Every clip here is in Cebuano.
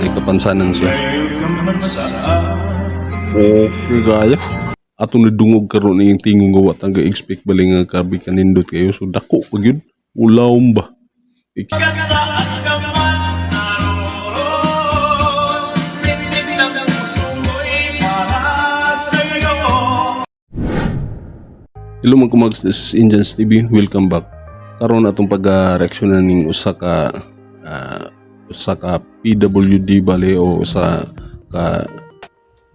Naikapansanan siya. Okay kaya. Ato nadungog karon iyang tingog nga wa ta expect bali nga grabe kanindot kayo. So dako pa gyud. Ulawom ba? Hello mga kumags, this is Indians TV. Welcome back. Karon atong pag-reaksyonan ning usa ka PWD bale o usa ka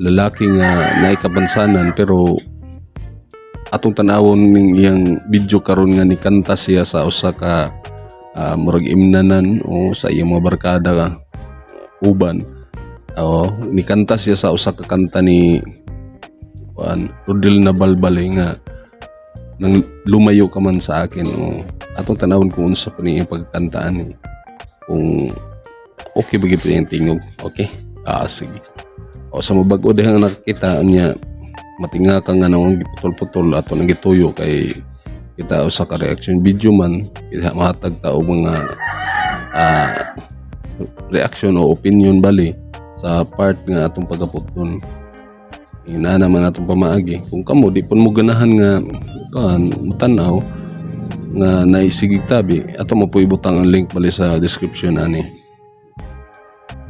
lalaki nga naay kapansanan, pero atong tan-awon ning iyang video karon nga nikanta siya sa usa ka murag imnanan o sa iyang mga barkada uban. O nikanta siya sa usa ka kanta ni kuan Rodel Nabal bale nga "Nang Lumayo Ka Man Sa Akin". O atong tanawon kung unsa pa ni iyang pagkantaan ni, kung okay ba gyud iyang tingog. Okay, sige. O sa mabag-o diha nga nakakita niya, matinga ka nga nang giputol-putol ato nang gituyo kay kita usa ka reaction video man kita, mahatag ta og mga reaction o opinion bali sa part nga atong pagaputon. Ina naman atong pamaagi. Kung kamo di pud mo ganahan nga kuan mutanaw nga naisigig tabi, ato mo po ibutang ang link bali sa description ani,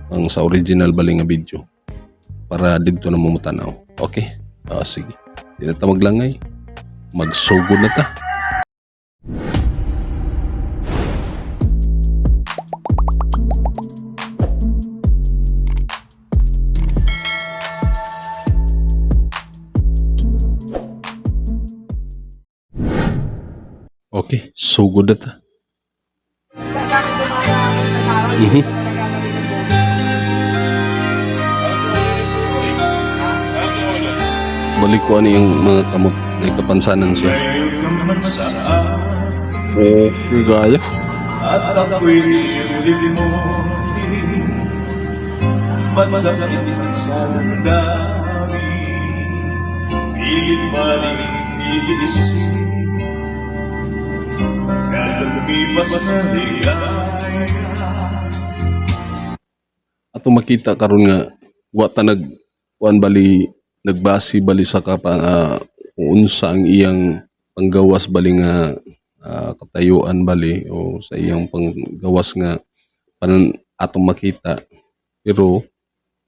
ang sa original bali nga video, para didto na mo mutanaw. Okay, sige, di na ta maglangay, magsugod na ta. Okay, sugod na ta. Balik ko ano yung mga kamot na ikapansanan siya. Okay kaya. At ako'y lilimutin. Masakit sa damdamin, pilit pa rin iniisip. Kada lumipas na ligaya. Ato makita karon nga wa ta nag kuan bali, nagbase bali sa kapa kung unsa ang iyang panggawas bali nga katayuan bali o sa iyang panggawas nga panan atong makita, pero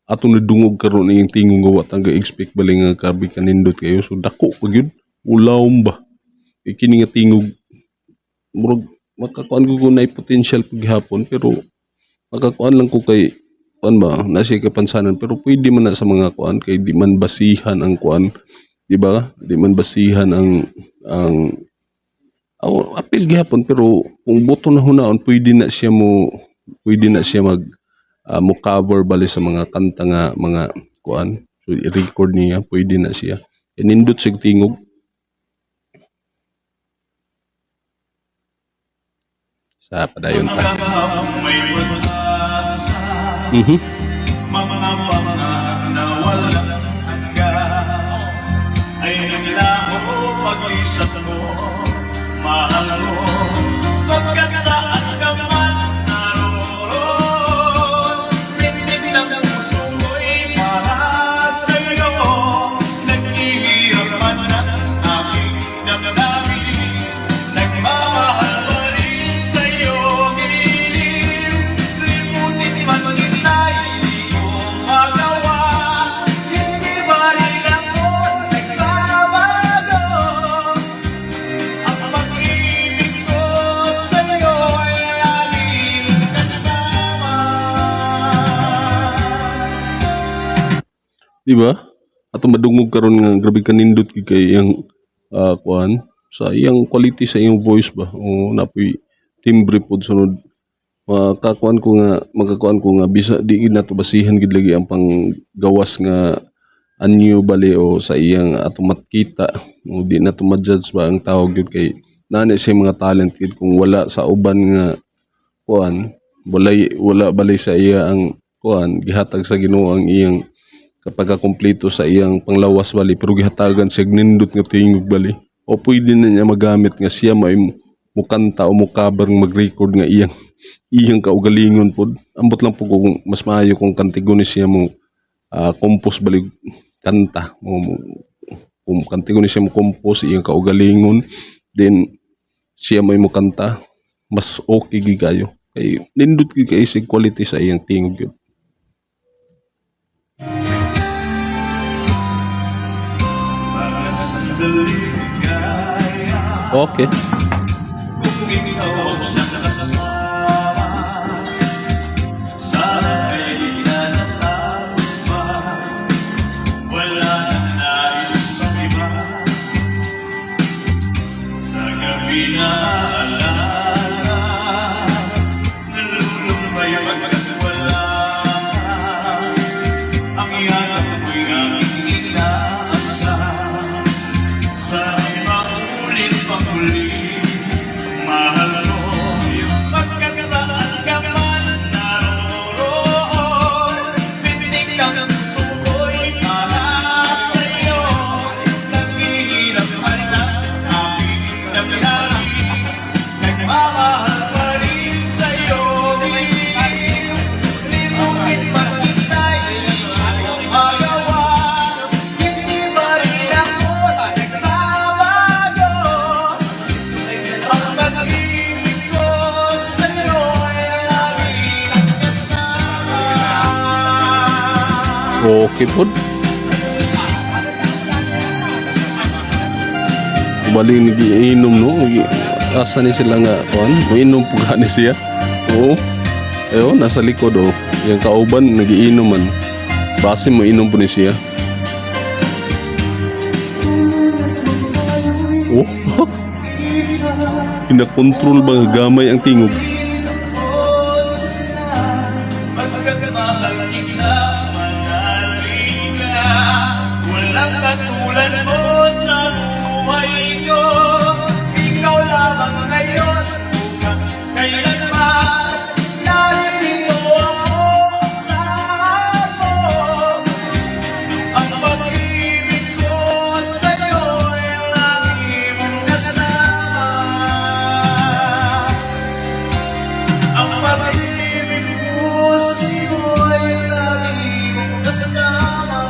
atong nadungog karon iyang tingog nga wa ta expect bali nga grabe kanindot kayo. So dako pa gyud, ulawom ba. Kay kini nga tingog, murag makakuan ko kung naay potential paghapon, pero makakuan lang ko kay kuan ba na siya kapansanan, pero pwede man na sa mga kuan kay di man basihan ang kuan, di ba? Di man basihan ang aw, apil gihapon, pero kung buto na hunaon, pwede na siya mag mo cover bali sa mga kanta nga mga kuan. So i-record niya, pwede na siya. Inindot sig tingog sa padayon ta. May pag-asa, mga pangarap na walang hanggan ay naglaho paglisan mo, mahal mo. Pagkat saan ka man naroon, pintig ng puso mo'y para sa'yo. Naghihirap man ang aking damdamin, nagmamahal pa rin sa'yo, giliw. Limutin man kita, hindi ko magawa. Hindi pa rin ako nagbabago. Ang pag-ibig ko sa'yo ay laging kasama. Di ba? Ato madungog karon nga grabe kanindot gyud kay iyang kuan sa iyang quality sa iyang voice ba o napoy timbre pod. Sunod makakuan ko nga bisa di gid nato basihan gid lagi ang panggawas nga anyo bali o sa iyang ato makita o di nato ma-judge ba ang tawag gyud, kay nani siya mga talent gid. Kung wala sa uban nga kuan, walay wala bali sa iya ang kuan, gihatag sa Ginoo ang iyang kapag kumpleto sa iyang panglawas bali, pero gihatagan siya og nindot nga tingog bali o pwede na niya magamit nga siya may mukanta o mukabar, mag-record nga iyang iyang kaugalingon pod. Ambot lang po kung mas maayo kung kantigo ni siya mo compose bali kanta mo, kung kantigo ni siya mo compose iyang kaugalingon, then siya may mo kanta, mas okay gid kayo kay nindot gid kay sig quality sa iyang tingog yun. Mga sandaling gaya kung ikaw ang siyang kasama, sana ay di na natapos pa. Wala nang nais pang iba. Sa gabi na alala, nalulumbay pagkat wala ka. Ang yakap mo'y aking inaasam. Sana'y maulit pa muli, mahal ko. Pagkat saan ka man naroroon, titig ng puso ko'y para sa'yo. Naghihirap man ang aking damdamin, nagmamahal pa rin sa'yo. Limutin man kita'y di ko magawa, hindi pa rin ako nagbabago. Ang pag-ibig ko sa'yo ay laging kasama. Okay pod. Bali nagiinom, no. Asa ni sila nga kuan? Moinom po gani siya. Oo. Ayo nasa likod oh. Yang kauban nagiinom man. Base mo inom po ni siya. Oh. Pinakontrol ba nga gamay ang tingog? Pagkat mahal kita, manalig ka. Walang katulad mo sa buhay ko. Ikaw lamang ngayon, bukas, kailanman. Narito ako sa mo. Ang pag-ibig ko sa'yo ay lagi mong kasama. Ang pag-ibig ko sa'yo ay lagi mong kasama.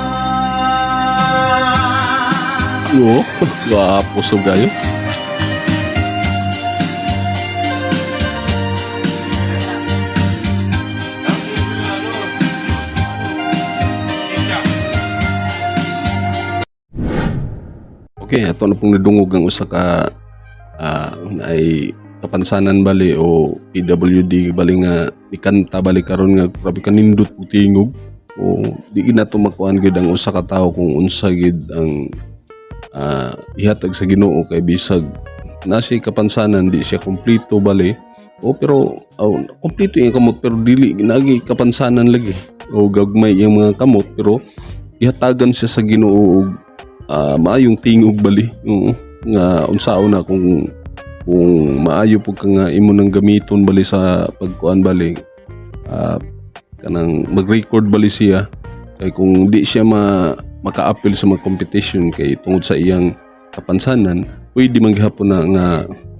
Oo, gwapo sa gayo. Okay, ato na pong nadungog ang usa ka ay kapansanan bali o PWD bali nga ikanta bali karon nga grabe kanindot po tingog. O di gid nato makuan gid ang usa ka tawo kung unsa gid ang ihatag sa Ginoo kay bisag na siya kapansanan, di siya kumpleto bali o pero oh, kumpleto yung kamot pero dili nagi kapansanan lagi o gagmay yung mga kamot, pero ihatagan siya sa Ginoo og maayong tingog bali. Oo, nga unsaon na kung maayo pud ka nga imo nang gamiton bali sa pagkuan bali, kanang mag-record bali siya kay kung di siya maka-appeal sa mga competition kay tungod sa iyang kapansanan, pwede man gihapon na nga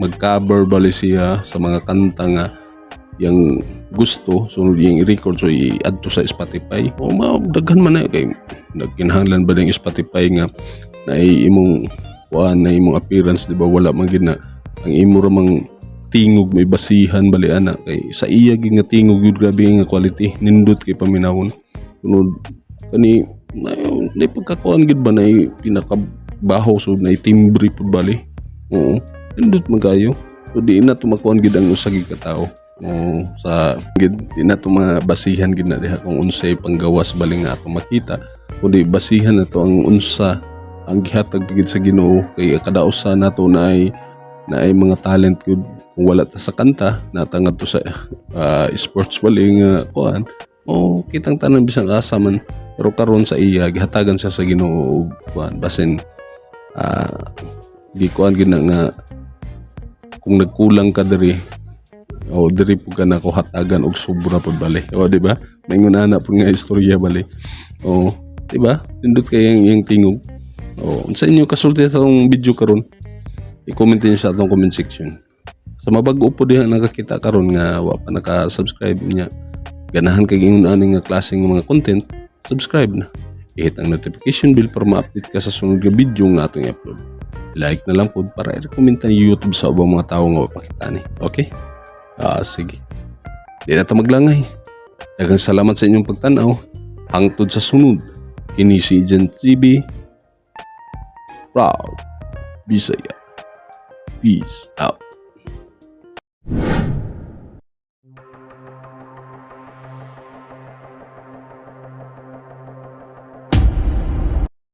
mag-cover bali siya sa mga kanta nga yang gusto, sunod yung i-record, so i-add to sa Spotify o ma daghan man na kay nagkinahanglan ba ng Spotify nga na imong kuan na imong appearance, di ba? Wala man gid na ang imo ra mang tingog may basihan bali ana kay sa iya gid nga tingog yun, grabe nga quality, nindot kay paminawon. Sunod kani na na pagkakuan gid ba na pinakabaho, so na timbre pud bali. Oo, nindot man kayo. So di na tumakuan gid ang usa gid ka tawo. Oo, sa gid di na to mabasihan gid na diha kung unsay panggawas bali nga atong makita, kundi basihan na to ang unsa ang gihatag gid sa Ginoo kay kada usa nato na ay mga talent gud. Kung wala ta sa kanta, natangad to sa sports bali nga kuan o kitang tanan bisan asa man. Pero karon sa iya gihatagan siya sa Ginoo og kuan, basin gikuan gid na nga kung nagkulang ka diri o diri pud ka nako hatagan og sobra pud bali. O di ba, maingon ana pud nga istorya bali. O di ba, nindot kay ang iyang tingog. O unsa inyo kasulti sa atong video karon, i-comment niyo sa atong comment section. Sa mabag-o po diha nakakita karon nga wa pa naka-subscribe niya, ganahan kag ingon ani nga klaseng mga content, subscribe na. I-hit ang notification bell para ma-update ka sa sunod nga video nga atong i-upload. Like na lang pod para i-recommend ni YouTube sa ubang mga tao nga wa pa kita ni. Okay? Ah, sige. Di na ta maglangay. Daghang salamat sa inyong pagtanaw. Hangtod sa sunod. Kini si Agent TV. Proud Bisaya. Peace out.